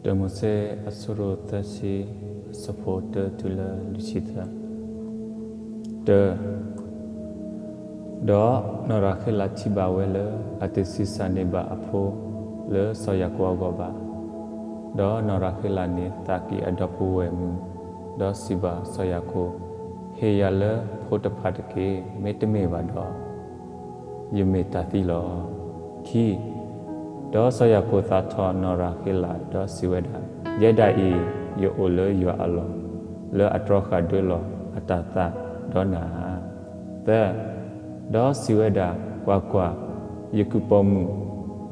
တၢမိၤၡ့ အဆၢဒိၣ်သၢဆံ အဆၢဖိတၢတုၤလၢလွံၢ်ဆံသၢ. တၢ, ဒီးနီၢ်ရၤဃ့လးထံၣ်ဘၣ်ဝဲလၢအတဆံးစၢ်န့ၢ်ဘၣ်အဖိလၢစီၤယၤကိာ်အဂီၢ်ဘၣ်, ဒီးနီၢ်ရၤဃ့လးန့ၣ်သးက့ၤအဒီပုၢ်ဝဲၢ်မုၣ်, ဒီးစံးဘၣ်စီၤယၤကိာ်, ဟ့ၣ်ယၤလၢဖိတဖၣ်တက့ၢ်. မ့တမ့ၢ်ဘၣ်ဒီး ယမ့ၢ်တၢ်သံလီၤ. ခံ, ဒီးစီၤယၤကိာ်သးထီၣ်နီၢ်ရၤဃ့လးဒီးစံးဝဲဒၣ်, ယဲဒၣ်အံၤ ယအိၣ်လၢယွၤအလီၢ်, လၢအတြီဃာ်ဒၢလီၤအတၢ်သးဒီးနၤဧါ. သၢ, ဒီးစံးဝဲဒၣ်, ကွၢ်ကွၢ်, ယကုၢ်ပိာ်မုၣ်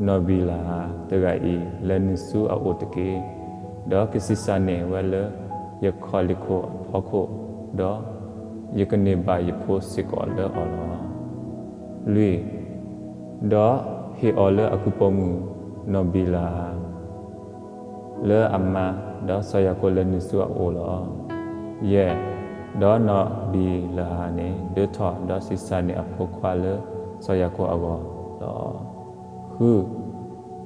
နီၢ်ဘံၤလၤဧၣ်တဂၤအံၤ လဲၤနုာ်ဆူအအိၣ်တက့ၢ်. ဒီးကဆံးစၢ်န့ၢ်ဝဲလၢယခီၣ်လ့ၢ်ခိၣ်အဖီခိၣ်, ဒီးယကန့ၢ်ဘၣ်ယဖိစ့ၢ်ကီးလၢအီၤလီၤ. လွံၢ်, ဒီးဟ့ၣ်အီၤလၢအကုၢ်ပိာ်မုၣ်နီၢ်ဘံၤလၤ လၢအမါ, ဒီးစီၤယၤကိာ်လဲၤနုာ်ဆူအအိၣ်လီၤ. ယဲၢ်, ဒီးနီၢ်ဘံၤလၤန့ၣ် ဒၢထီၣ်, ဒီးဆံးစၢ်န့ၢ်အဖိခွါလၢစီၤယၤကိာ်အဂီၢ်လီၤ. ဃု,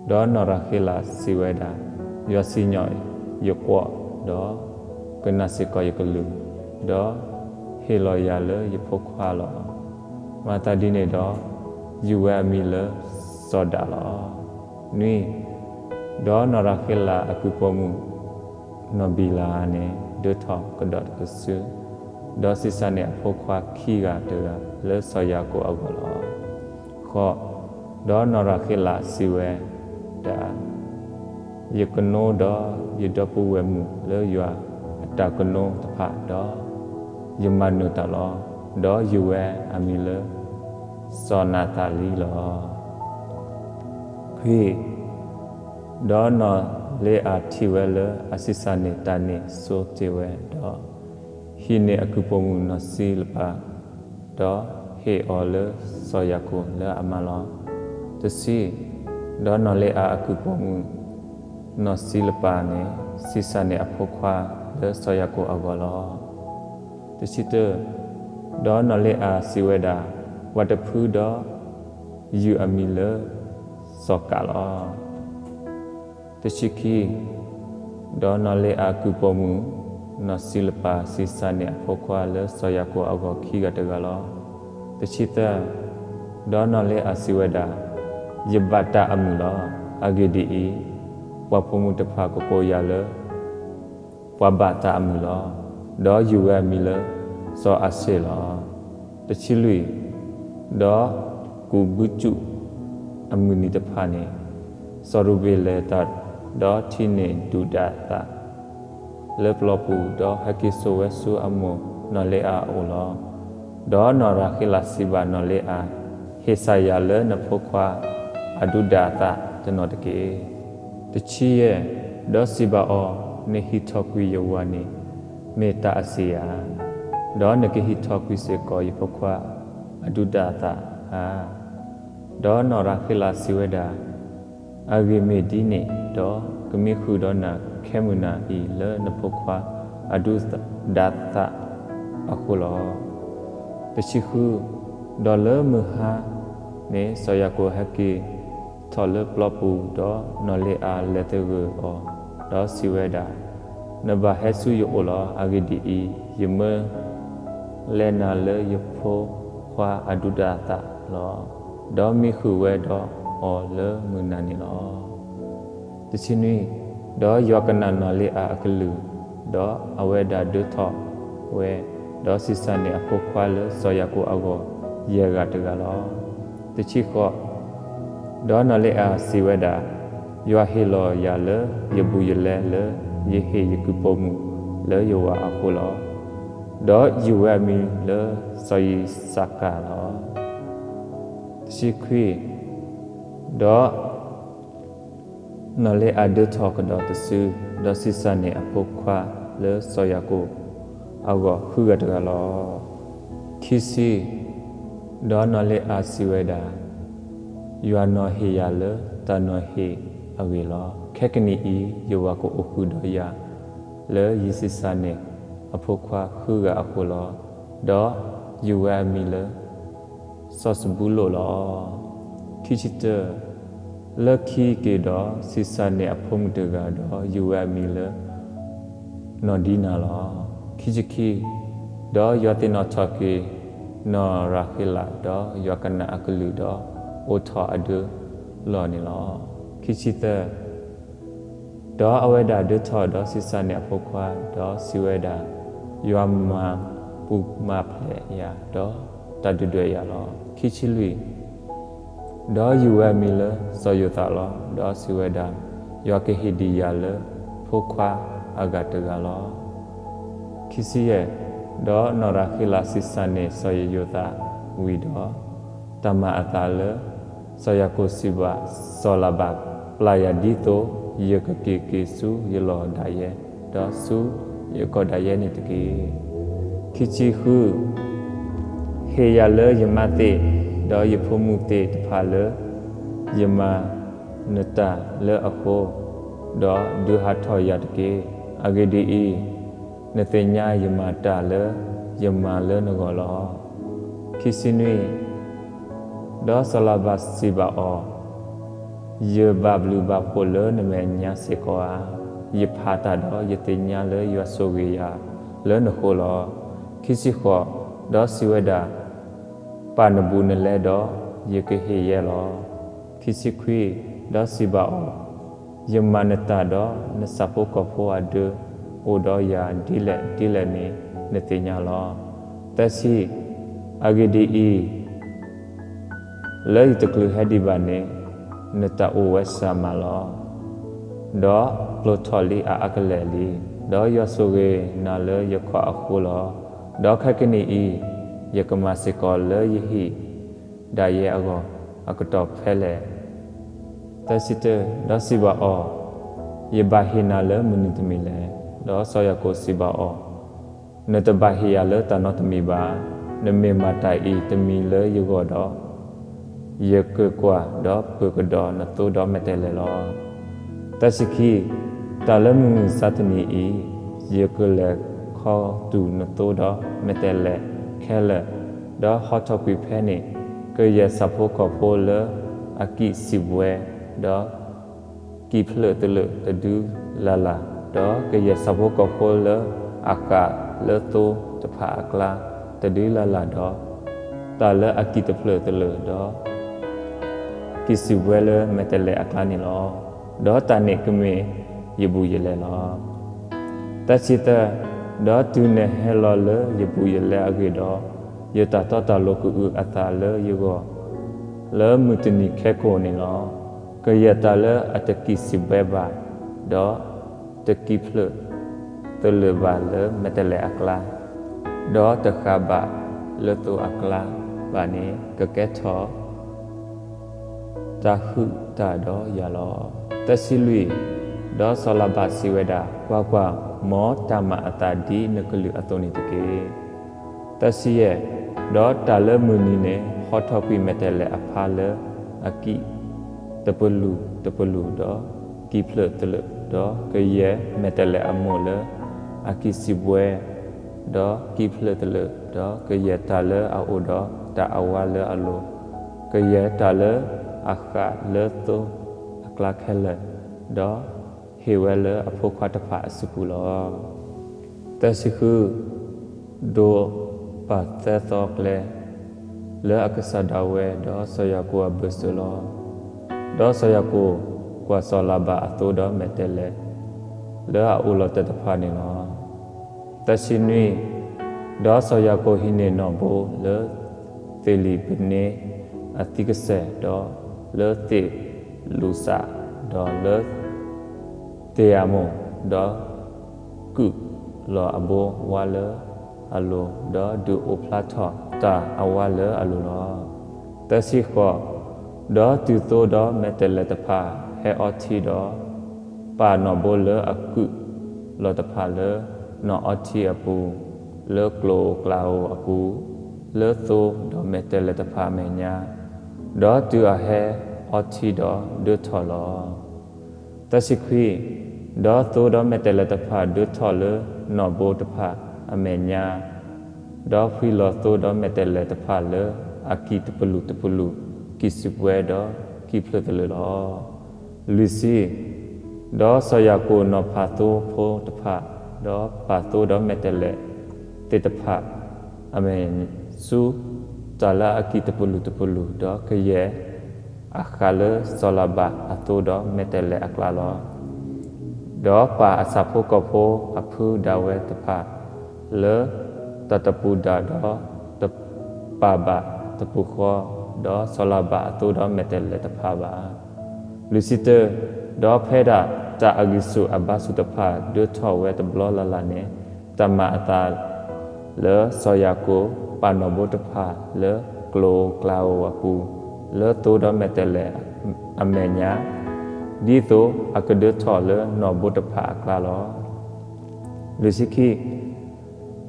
ဒီးနီၢ်ရၤဃ့လးစံးဝဲဒၣ်, ယွၤစံၣ်ညီၣ်ယကွီၢ်, ဒီးကနၣ်စ့ၢ်ကီးယကလုၢ်, ဒီးဟ့ၣ်လီၤယၤလၢယဖိခွါလီၤ. မၤသးဒ်န့ၣ်ဒီး ယုၢ်ဝဲအမံၤလၢစီၤဒၤလီၤ. နွံ, ဒီးနီၢ်ရၤဃ့လးအကုၢ်ပိာ်မုၣ်နီၢ်ဘံၤလၤန့ၣ် ဒၢထီၣ်ကဒီးတကစု, ဒီးဆံးစၢ်န့ၢ်အဖိခွါခံဂၤတဂၤလၢစီၤယၤကိာ်အဂီၢ်လီၤ. ဃိး, ဒီးနီၢ်ရၤဃ့လးစံးဝဲဒၣ်, ယကနိဒီးယဒီပုၢ်ဝဲၢ်မုၣ်လၢယွၤအတၢ်ကနိတဖၣ်, ဒီးယမၤနၢၤတၢ်လီၤ. ဒီးယုၢ်ဝဲအမံၤလၢစီၤနၤသလံလီၤ. ခွံ, ဒီးနီၢ်လ့အၤထံၣ်ဝဲလၢအဆံးစၢ်န့ၢ်တၢ်န့ၣ်ဆိတ့ၢ်ဝဲ, ဒီးဟံးန့ၢ်အကုၢ်ပိာ်မုၣ်နီၢ်စံလပၤ, ဒီးဟ့ၣ်အီၤလၢစီၤယၤကိာ်လၢအမါလီၤ. တဆံ, ဒီးနီၢ်လ့အၤအကုၢ်ပိာ်မုၣ်နီၢ်စံလပၤန့ၣ် ဆံးစၢ်န့ၢ်အဖိခွါလၢစီၤယၤကိာ်အဂီၢ်လီၤ. တဆံတၢ, ဒီးနီၢ်လ့အၤစံးဝဲဒၣ်, ပှၤတဖုဒီးယုၢ်အမံၤလၢစီၤကးလီၤ. တဆံခံ, ဒီးနီၢ်လ့အၤအကုၢ်ပိာ်မုၣ်နီၢ်စံလပၤ ဆံးစၢ်န့ၢ်အဖိခွါလၢစီၤယၤကိာ်အဂီၢ်ခံဂၤတဂၤလီၤ. တဆံသၢ, ဒီးနီၢ်လ့အၤစံးဝဲဒၣ်, ယဘၣ်တၢ်အမုာ်လီၤ. အဂ့ၢ်ဒ်အံၤ, ပှၤပိာ်မုၣ်တဖၣ်ကကိးယၤလၢ ပှၤဘၣ်တၢ်အမုာ်လီၤ. ဒီးယုၢ်ဝဲအမံၤလၢစီၤအၤၡ့ၣ်လီၤ. တဆံလွံၢ်, ဒီးကူးဘုကၠူၣ်အမုၢ်နံၤတဖၣ်န့ၣ်, စီၤရူၤဘ့ၣ်လဲၤတၢ်, ဒီးထံၣ်န့ၢ်ဒုၣ်ဒါအသးလၢပျီပူၤ, ဒီးဟဲက့ၤစိာ်ဝဲဆူအမိၢ်နီၢ်လ့အၤအအိၣ်လီၤ. ဒီးနီၢ်ရၤဃ့လးစံးဘၣ်နီၢ်လ့အၤ, ဟ့ၣ်စၢ်ယၤလၢနဖိခွါအဒုၣ်ဒါအသးတနီၤတက့ၢ်. တဆံယဲၢ်, ဒီးစံးဘၣ်အီၤ, နဟံးထီၣ်ကွံာ်ယဝၤန့ၣ် မ့ၢ်တၢ်အစံၣ်ဧါ, ဒီးနကဟံးထီၣ်ကွံာ်စ့ၢ်ကီးယဖိခွါအဒုၣ်ဒါအသးဧါ. ဒီးနီၢ်ရၤဃ့လးစံးဝဲဒၣ်, အဂ့ၢ်မ့ၢ်ဒ်န့ၣ်ဒီး, ကမံဃုာ်ဒီးနၤခဲမုၢ်နၤအံၤလၢနဖိခွါအဒုၣ်ဒါသးအဃိလီၤ. တဆံဃု, ဒီးလၢမုၢ်ဟါန့ၣ် စီၤယၤကိာ်ဟဲက့ၤထီၣ်လၢပျီပူၤ, ဒီးနီၢ်လ့အၤလဲၤသဂၢၢ်အီၤ, ဒီးစံးဝဲဒၣ်, နဘၣ်ဟဲဆူယအိၣ်လီၤ. အဂ့ၢ်ဒ်အံၤ, ယမၢလဲနၤလၢယဖိခွါအဒုၣ်ဒါအသးလီၤ. ဒီးမံဃုာ်ဝဲဒီးအီၤလၢမုၢ်နၤန့ၣ်လီၤ. တဆံနွံ, ဒီးယွၤကနၣ်နီၢ်လ့အၤအကလုၢ်, ဒီးအဝဲဒၣ်ဒၢထီၣ်ဝဲ, ဒီးဆံးစၢ်န့ၢ်အဖိခွါလၢစီၤယၤကိာ်အဂီၢ်ယဲၢ်ဂၤတဂၤလီၤ. တဆံဃိး, ဒီးနီၢ်လ့အၤစံးဝဲဒၣ်, ယွၤဟ့ၣ်လီၤယၤလၢယဘူးယလဲလၢယဟ့ၣ်ယကုၢ်ပိာ်မုၣ်လၢယဝၤအဃိလီၤ. ဒီးယုၢ်ဝဲအမံၤလၢစီၤယံးစကၤလီၤ. တဆံခွံ, ဒီး နီၢ်လ့အၤဒၢထီၣ်ကဒီးတစု, ဒီးဆံးစၢ်န့ၢ်အဖိခွါလၢစီၤယၤကိာ်အဂီၢ်ဃုဂၤတဂၤလီၤ. ခံဆံ, ဒီးနီၢ်လ့အၤစံးဝဲဒၣ်, ယွၤနီၤဟ့ၣ်ယၤလၢတၢ်နီၤဟ့ၣ်အဂ့ၢ်လီၤ. ခဲကနံၣ်အံၤ ယဝၤကအိၣ်ဃုာ်ဒီးယၤ လၢယဆံးစၢ်န့ၢ်အဖိခွါဃုဂၤအဃိလီၤ. ဒီးယုၢ်ဝဲအမံၤလၢစီၤစဘူလိၣ်လီၤ. ခံဆံတၢ လၢခံက့ၤဒီး ဆံးစၢ်န့ၣ်အဖိမုၣ်တဂၤဒီး ယုၢ်ဝဲအမံၤလၢ နီၢ်ဒံနၤလီၤ. ခံဆံခံ, ဒီးယွၤသ့ၣ်နီၣ်ထီၣ်က့ၤ နီၢ်ရၤဃ့လး, ဒီးယွၤကနၣ်အကလုၢ်ဒီး အိးထီၣ်အဒၢလီၢ်န့ၣ်လီၤ. ခံဆံသၢ, ဒီးအဝဲဒၣ်ဒၢထီၣ်ဒီးဆံးစၢ်န့ၣ်အဖိခွါ, ဒီးစံးဝဲဒၣ်, ယွၤမၤပူၤမၤဖျဲးယၤ, ဒီးတၢ်ဒုၣ်ဒွဲၣ်ယၤလီၤ. ခံဆံလွံၢ်, ဒီးယုၢ်ဝဲအမံၤလၢစီၤယိၤသးလီၤ. ဒီးစံးဝဲဒၣ်, ယွၤကဟ့ၣ်ဒံးယၤလၢဖိခွါအဂၤတဂၤလီၤ. ခံဆံယဲၢ်, ဒီးနီၢ်ရၤဃ့လးဆံးစၢ်န့ၢ်စီၤယိၤသးဝံၤဒီး, တၢ်မၤအသးလၢ စီၤယၤကိာ်စံးဘၣ်စီၤလၤဘၣ်, ပျၢ်ယၤဒ်သိးယကက့ၤက့ၤဆူယလီၢ်ဒၣ်ယဲ, ဒီးဆူယကီၢ်ဒၣ်ယဲန့ၣ်တက့ၢ်. ခံဆံဃု, ဟ့ၣ်ယၤလၢယမါသ့ၣ်, ဒီးယဖိမုၣ်သ့ၣ်တဖၣ်လၢ ယမၤနတၢ်လၢအဃိ, ဒီးဒုးဟးထီၣ်ယၤတက့ၢ်. အဂ့ၢ်ဒ်အံၤ, နသ့ၣ်ညါယမၤတၢ်လၢယမၤလၢနဂီၢ်လီၤ. ခံဆံနွံ, ဒီးစီၤလၤဘၣ်စံးဘၣ်အီၤ, ယဘၣ်ဘျုးဘၣ်ဖှိၣ်လၢနမဲာ်ညါစ့ၢ်ကီးဧါ. ယဖးတၢ်ဒီးယသ့ၣ်ညါလၢယွၤဆိၣ်ဂ့ၤယၤလၢနဃိလီၤ. ခံဆံဃိး, ဒီးစံးဝဲဒၣ်, ပာ်နဘူးနလဲဒီးယကဟ့ၣ်ယဲလီၤ. ခံဆံခွံ, ဒီးစံးဘၣ်အီၤ, ယမၤနတၢ်ဒီးနဆၣ်ဖိကီၢ်ဖိအဒၢ အိၣ်ဒီးယၤဒ်လဲၣ်ဒ်လဲၣ်န့ၣ် နသ့ၣ်ညါလီၤ. သၢဆံ, အဂ့ၢ်ဒ်အံၤ, လၢယတချုးဟဲဒံးဘၣ်န့ၣ်, နတၢ်အိၣ်ဝဲစှၤမးလီၤ. ဒီးကျိၤထီၣ်လံအအါကလဲာ်လံ, ဒီးယွၤဆိၣ်ဂ့ၤနၤလၢယခီၣ်အဃိလီၤ. ဒီးခဲကနံၣ်အံၤ, ယကမၤစ့ၢ်ကီးလၢယဟံၣ်ဒၣ်ယဲအဂီၢ် အကတီၢ်ဖဲလဲၣ်. သၢဆံတၢ, ဒီးစံးဘၣ်အီၤ, ယဘၣ်ဟ့ၣ်နၤလၢမနုၤတမံၤလဲၣ်. ဒီးစီၤယၤကိာ်စံးဘၣ်အီၤ, နတဘၣ်ဟ့ၣ်ယၤလၢတၢ်နီတမံၤဘၣ်. နမ့ၢ်မၤတၢ်အံၤတမံၤလၢယဂီၢ်ဒီး, ယကကွၢ်ဒီးပၢၤကဒီးနသိဒီးမဲာ်တဲးလဲးလီၤ. သၢဆံခံ, တၢ်လၢမုၢ်မဆါတနံၤအံၤ, ယကလဲၤခီတူာ်နသိဒီးမဲာ်တဲးလဲးခဲလၢာ်, ဒီးဟီထီၣ်ကွံာ်ဖဲန့ၣ်, ကယဲၢ်ဆၣ်ဖိကီၢ်ဖိလၢအကံၣ်စံးဘှဲ, ဒီး ကံၣ်ဖျၢၣ်တလၢာ်တဒုလၢ်လၢ်, ဒီးကယဲၢ်ဆၣ်ဖိကီၢ်ဖိလၢအဃၣ်လၢသိတဖၣ်အကျါ တဒုလၢ်လၢ်ဒီး တၢ်လၢအကံၣ်တဖျၢၣ်တလၢာ်ဒီး ကံၣ်စံးဘှဲလၢမဲာ်တဲးလဲးအကျါန့ၣ်လီၤ. ဒီးတၢ်န့ၣ်ကမ့ၢ်ယဘူးယလဲလီၤ. သၢဆံသၢ, ဒီးတုၤနဟဲလီၤလၢယဘူးယလဲအဂ့ၢ်ဒီး, ယတၢ်တီတၢ်လိၤကအုၣ်အသးလၢယဂီၢ် လၢမုၢ်တနံၤခဲကိာ်န့ၣ်လီၤ. ကယဲၢ်တၢ်လၢအတကံၣ်စံးဘှဲဘၣ်, ဒီးတကံၣ်ဖျၢၣ်တလၢာ်ဘၣ်လၢမဲာ်တဲးလဲးအကျါ, ဒီးတဃၣ်ဘၣ်လၢသိအကျါဘၣ်န့ၣ်, ကကဲထီၣ် တၢ်ဟုၣ်တၢ်ဒီးယၤလီၤ. သၢဆံလွံၢ်, ဒီးစီၤလၤဘၣ်စံးဝဲဒၣ်, ကွၢ်ကွၢ်, မ်တၢ်မၤအသးဒ်နကလုၢ်အသိးန့ၣ်တက့ၢ်. သၢဆံယဲၢ်, ဒီးတၢ်လၢမုၢ်နံၤန့ၣ် ဟီထီၣ်ကွံာ်မဲာ်တဲးလဲးအဖါလၢအကံၣ်တပလူာ်တပလူာ်ဒီးကံၣ်ဖျၢၣ်တလၢာ်, ဒီးကယဲၢ်မဲာ်တဲးလဲးအမိၢ်လၢအကံၣ်စံးဘှဲ ဒီးကံၣ်ဖျၢၣ်တလၢာ်, ဒီးကယဲၢ်တၢ်လၢအအိၣ်ဒီးတၢ်အဝါလၢအလိၤ, ကယဲၢ်တၢ်လၢအဃၣ်လၢသိအကျါခဲလၢာ်, ဒီးဟ့ၣ်ဝဲလၢအဖိခွါတဖၣ်အစုပူၤလီၤ. သၢဆံဃု, ဒိးပာ်သၢသီကျဲ လၢအကစၢ်ဒၣ်ဝဲဒီးစီၤယၤကိာ်အဘၢၣ်စၢၤလီၤ. ဒီးစီၤယၤကိာ်ကွၢ်စီၤလၤဘၣ်အသိဒီးမဲာ်တဲးလဲး လၢအအိၣ်လီၤတၢ်တဖၣ်န့ၣ်လီၤ. သၢဆံနွံ, ဒီးစီၤယၤကိာ်ဟံးန့ၢ်နီၣ်ဘိလၢ သ့ၣ်လံၣ်ပန့အသံကစဲာ်, ဒီးလၢသ့ၣ်လူးစး, ဒီးလၢ သ့ၣ်အမိၣ်, ဒီးကုၣ်လီၤအဘိဝါလၢအလိၤ, ဒီးဒုးအိၣ်ဖျါထီၣ်တၢ်အဝါလၢအလိၤလီၤ. သၢဆံဃိး, ဒီးတုၤသိဒီးမဲာ်တဲးလဲးတဖၣ်ဟဲအီထံဒီး, ပာ်နီၣ်ဘိလၢအကုၣ်လီၤတဖၣ်လၢနီၣ်အီထံအပူၤ, လၢကျိၣ်ဧိၤကျးဧိၤအပူၤ, လၢသိဒီးမဲာ်တဲးလဲးတဖၣ်အမဲာ်ညါ, ဒီးတုၤအဟဲအီထံဒီးဒၢထီၣ်လီၤ. သၢဆံခွံ, ဒီးသိဒီးမဲာ်တဲးလဲးတဖၣ်ဒၢထီၣ်လၢနီၣ်ဘိတဖၣ်အမဲာ်ညါ, ဒီးဖှံလီၤသိဒီးမဲာ်တဲးလဲးတဖၣ်လၢအကံၣ်တပလူာ်တပလူာ်, ကံၣ်စံးဘှဲဒီးကံၣ်ဖျၢၣ်တလၢာ်လီၤ. လွံၢ်ဆံ, ဒီးစီၤယၤကိာ်နီၤဖးသိဖိတဖၣ်, ဒီးပာ်သိဒီးမဲာ်တဲးလဲးသ့ၣ်တဖၣ်, အမဲာ်, ဆူတၢ်လၢအကံၣ်တပလူာ်တပလူာ်, ဒီးကယဲၢ်အဃးလၢစီၤလၤဘၣ်အသိဒီးမဲာ်တဲးလဲးအကျါလီၤ. ဒီးပာ်အဆၣ်ဖိကီၢ်ဖိအဖုဒၣ်ဝဲတဖၣ်လၢတၢ်တပူၤဒၣ်ဒီးတပာ်ဘၣ်တပူၤဃီ, ဒီးစီၤလၤဘၣ်အသိဒီးမဲာ်တဲးလဲးတဖၣ်ဘၣ်. လွံၢ်ဆံတၢ, ဒီးဖဲဒၣ်တၢ်အဂံၢ်ဆူၣ်အဘါဆူၣ်တဖၣ်ဒၢထီၣ်ဝဲတဘျီလၢ်လၢ်န့ၣ်, တၢ်မၤအသးလၢစီၤယၤကိာ်ပာ်နီၣ်ဘိတဖၣ်လၢကျိၤကျါဧိၤအပူၤ, လၢသိဒီးမဲာ်တဲးလဲးအမဲာ်ညါ, ဒ်သိးအကဒၢထီၣ်လၢနီၣ်ဘိတဖၣ်အကျါလီၤ. လွံၢ်ဆံခံ,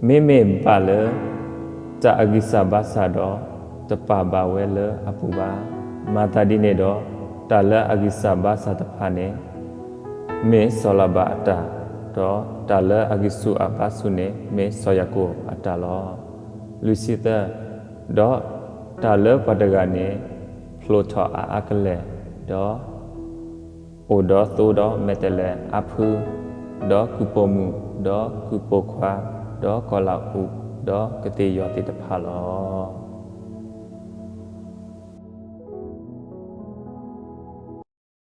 မ့မ့ၢ်ဘၣ်လၢတၢ်အဂံၢ်စၢ်ဘါစၢ်ဒီးတပာ်ဘၣ်ဝဲလၢအပူၤဘၣ်. မၤသးဒ်န့ၣ်ဒီး, တၢ်လၢအဂံၢ်စၢ်ဘါစၢ်တဖၣ်န့ၣ် မ့ၢ်စီၤလၤဘၣ်အတၢ်, ဒီးတၢ်လၢအဂံၢ်ဆူၣ်အဘါဆူၣ်န့ၣ် မ့ၢ်စီၤယၤကိာ်အတၢ်လီၤ. လွံၢ်ဆံသၢ, ဒီးတၢ်လၢပှၤတဂၤန့ၣ် ဖျိးထီၣ်အါအါကလဲာ်, ဒီး အိၣ်ဒီးသိဒီးမဲာ်တဲးလဲးအါဖု, ဒီးကုၢ်ပိာ်မုၣ်, ဒီးကုၢ်ပိာ်ခွါ, ဒီးကီၤလၤအူး, ဒီးကသ့ၣ်ယီၤသ့ၣ်တဖၣ်လီၤ.